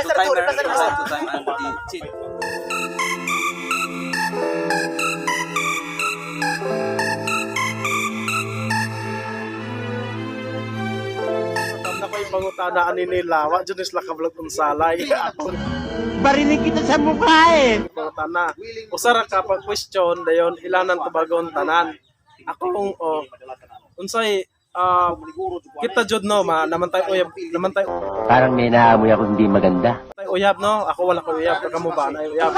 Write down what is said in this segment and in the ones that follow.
Two-timer, two-time anti-cheat. Na ko yung pangutana ani nila, wa jud sila ka-vlog unsalay. Akong Barinig kita sa mukha eh. pangutana. Usa ra ka pag question dayon ilanan tubagon tanan. Akong oh, unsay kita jud no ma namantay uyab namantay Parang may naamoy ako hindi maganda. uyab no, ako wala ko uyab, kamo ba na uyab?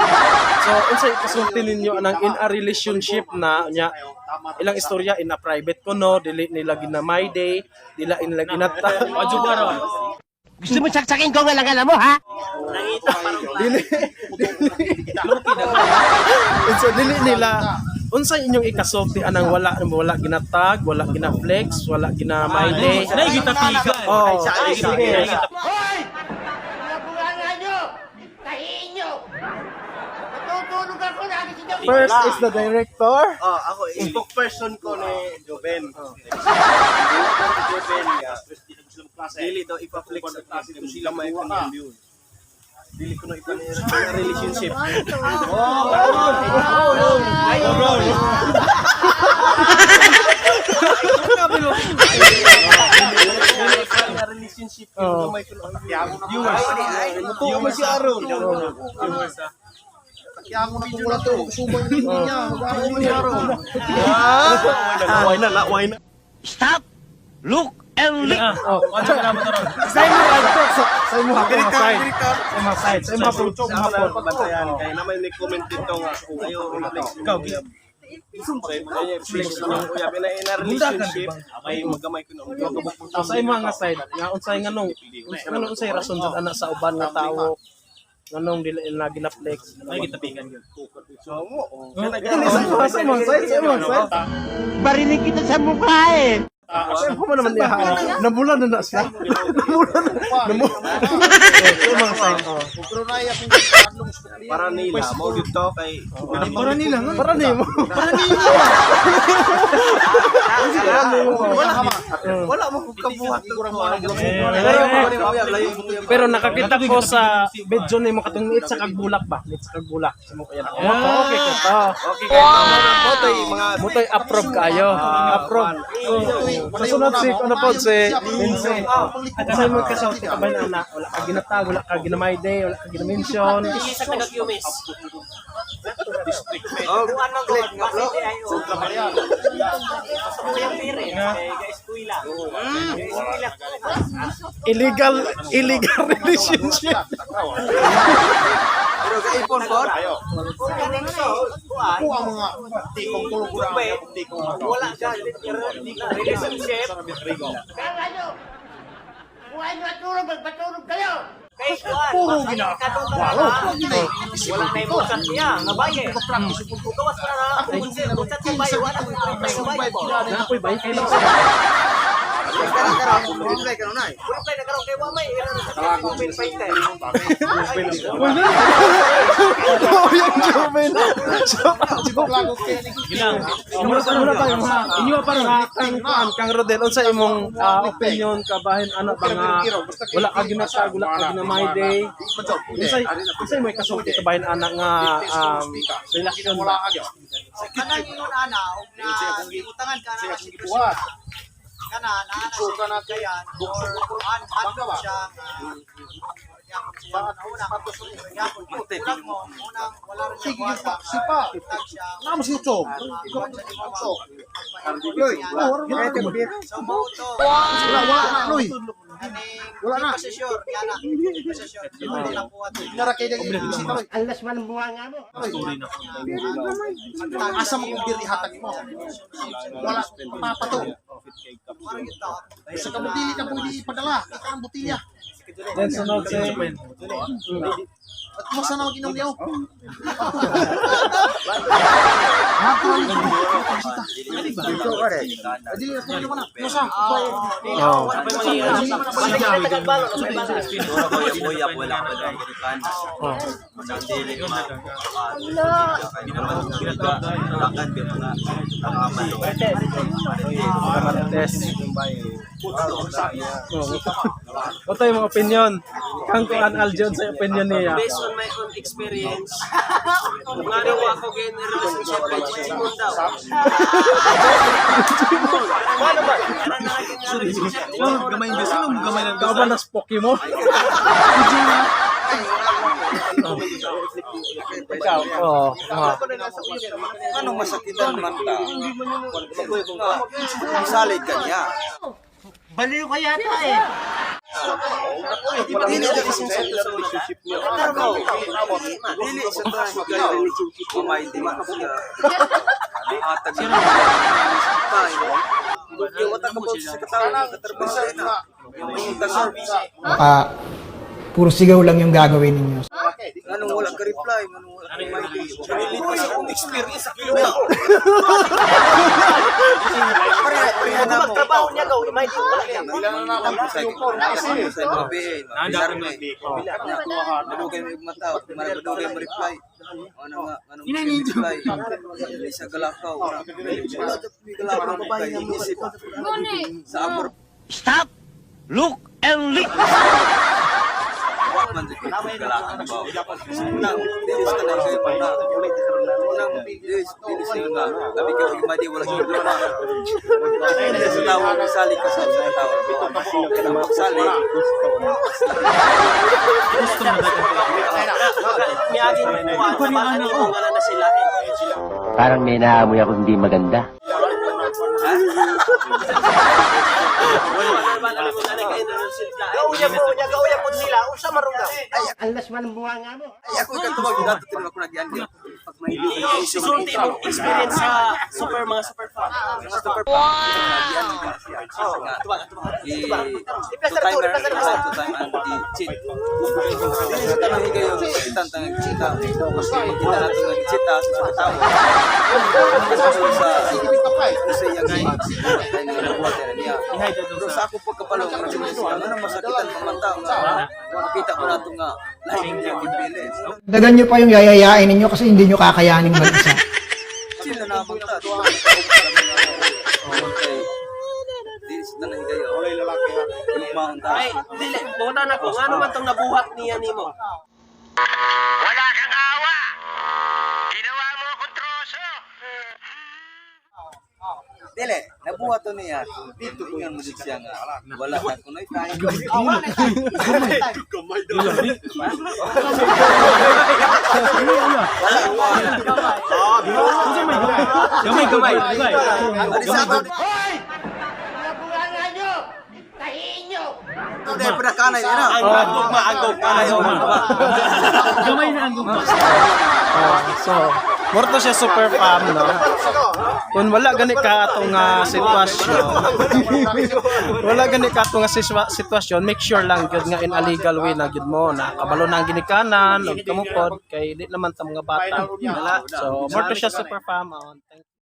So unsay kasulti ninyo anang in a relationship na nya ilang istorya in a private ko no, dili nila gina my day, dili nila ginata. Gusto mo saksakin ko ang alam mo, ha? Dili dili so dili nila, unsa inyong ikasulti anang wala wala ginatag, wala gina-flex, wala gina my day? Oh, sige. Hoy! Mga bunganga nyo! Tahiin nyo! Matutulog ako lagi si Joven! First is the director. Oh, ako, spokesperson ko ni Joven. Si Joven nga. Dili daw ipa-flex at sila may view. Dili ko na ipa relationship. Oh, relationship Oh. may viewers. Viewers si Aaron. Why na, why na. Stop! Look and lick! Oh, sa imo adto sa imo hapon side. Sa imo side, sa imo hapon, sa imo hapon. Bantayan kay na may comment dito nga ayo flex. Ikaw flex ng uyab ina in a relationship ay magamay ko na. Oh, sa imo nga side, nga unsay nganong nganong unsay rason jud ana sa uban nga tawo nganong dili nila gina-flex? Ay, gitapikan yun. Dili sa imo side, sa imo side. Barinig kita sa mukha eh! Sa imo man naman niya. Nabula na na siya. Nabula na. Nabula. Sa imo side. Oh. Para nila mo dito kay Para nila nga. Para nimo. Para nimo. wala wala mo kung kabuhat Pero nakakita ko sa video nimo katong niit sa kagbulak ba? Niit sa kagbulak. Sa mo kaya. Okay ko to. Okay kay tama na po tay mga Mutoy approve kayo. Approve. Sa sunod si ano po si Lindsay. Sa mo kasulti ka ba na ana? Wala ka ginatag, wala ka ginamay day, wala ka ginamention. Oh, click nga bro. Illegal illegal relationship. Pero kay iPhone 4 Wala ka relationship. Kaya nyo! Buhay nyo at tulog! Magpatulog kayo! Kay kuan. Puro gina. Wala na yung bukat niya, nga baye. Gawas ka na. Bukat sa baye, wala na yung baye. Nakoy bay kay Reply ka na. Reply na karon kay wa may ira na sa mobile fighter. Oh, yung Joven. Mura mura tayo ha. Inyo pa ron kang kuan kang Rodel, unsa imong opinion kabahin ana ba nga wala ka ginatag, wala ka ginamay day? Unsay unsay may kasulti kabahin ana nga relasyon ba? Kanang ingon ana og na utangan ka na si Krista. Kana naa na siya kayan or an hadlok siya nga unang mo unang wala rin siya buwasa tag siya. Namo si Ucho. So mo to Wala, wala na, Loy. wala na siya sure yana di pa siya sure di pa nakuha to. Nara kay nang bisita, Loy. Alas man ang bunga nga mo! Asa mo kung diri hatag mo? Wala, papa to. Parang ito. Sa kabutili ka pwede ipadala. Ika ang butilya. Then sunod si At masa na mag-inom niyo. Oh. Uyap, wala pa dahil ganikan. Oh. Dili ma. Lakan ba mga takaman. Marites. Oh. What tayo mga opinion? Kang kuan Aljon sa opinion niya. Based on my own experience, nga daw ako gain relationship kay Jimon daw. Gamay ba sino gamay lang ka ba nas Pokemon? Ikaw, oh. Ah. Anong masakitan man ta? Salig ka niya. Baliw ka yata eh. Dili na kasi sa relationship niya. Dili sa relationship mo may di man siya. Hatag siya. Yung wata ka sa katawan, katrabaho na. Yung taga Baka puro sigaw lang yung gagawin ninyo. Anong wala ka reply, anong wala ka may Dili pa sa akong experience sa kilo. Pareha na mo. Magtrabaho niya gaw, imay di wala niya. Madugay mo reply. Ano nga, anong reply? Hindi siya galakaw. Galakaw kay isip sa amor. Stop! Look and lick! Wa man jud galakaw ba. Una, dili sa tanan kay una. Unang dili dili sa nga. Labi ka madi wala gyud problema. Dili sa tawo misali ka sa tawo. Kanang pagsali. Miagi mo kuan na baka nimo nga na sila. Parang may naamoy ako hindi maganda. Gauya po niya, gauya po sila. Unsa maron daw? Ay, ako ikatuwag dato tinawag ko nagyan. Pag may Isulti imong experience sa super mga super fan. super Two timer, two time and di cheat. Dili sa tanang higayon, kitang tanang chita. Kita nato nga chita sa tao. Sa sa iyang kay nga nabuhat niya. Pero sa ako pagkapalo nga nga masakitan pamanta nga makita ko nato nga lahi niya gipili. Dagan nyo pa yung yayayain ninyo kasi hindi nyo kakayanin mag-isa. Chill na namang ta. Dili sa tanang higayon. Lugmaon ta. Ay, dili, buta na ko ngano man tong nabuhat niya nimo. Wala kang awa! Ginawa mo akong troso! Dili, nabuhat to niya. Dito ko mo jud siya nga. Wala na kunoy time. Gamay, gamay, gamay. Ari sa ato. Hoy! Mga nyo! Tahiin nyo! Dili pa kanay na. Ang gugma, ang gugma, ang gugma. Gamay na ang gugma. So, moro to siya super fam, no? Kung wala gani ka atong sitwasyon, wala gani ka atong nga sitwasyon, make sure lang gyud nga in a legal way na gyud mo na kabalo na ang ginikanan ug kamupod kay di naman ta mga bata. Wala. So, moro to siya super fam. Oh, thank you.